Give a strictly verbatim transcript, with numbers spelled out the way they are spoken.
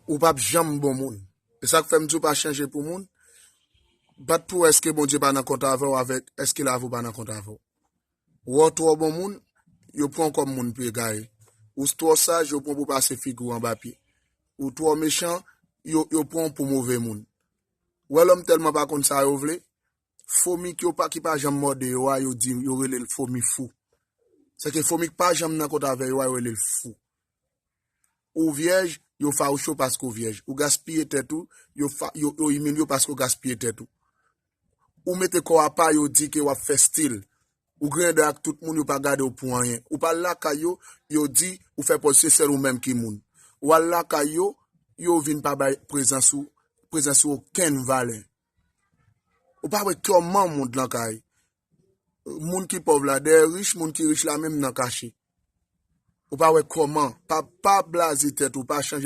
Ou p ap janm bon moun. E sa k fè m di w pa chanje pou moun. Bat pou èske Bondye pa nan kont avè w avèk èske lavi w pa nan kont avè w. Wè w twò bon moun, yo pran w kòm moun pye gaye. Ou twò saj, yo pran w pou pase figi w anba pye. Ou twò mechan, yo, yo pran w pou move moun. Wè lòm tèlman pa konn sa yo vle, fomi ki yo pa, ki pa janm mòde yo a, yo di, yo rele l fomi fou. Sèke fomi ki pa janm nan kont avè yo a, yo rele l fou. Ou vyèj, yo fawouche w paske w vyèj. Ou gaspiye tèt ou, yo, fa, yo, yo imilye w paske w gaspiye tèt ou. Ou mete kò w apa, yo di ke w ap fè stil. Ou griyen dan ak tout moun, yo pa gade w pou anyen. Ou pa al lakay yo, yo di ou fè pòz se sèl ou menm ki moun. Ou al lakay yo, yo vin pa bay prezans ou, prezans ou okenn valè. Ou pa wè kòman mond lan kay. Moun ki pòv la dèyè rich, moun ki rich la menm nan kache. Ou pa wè kòman, pa, pa blaze tèt ou, pa chanje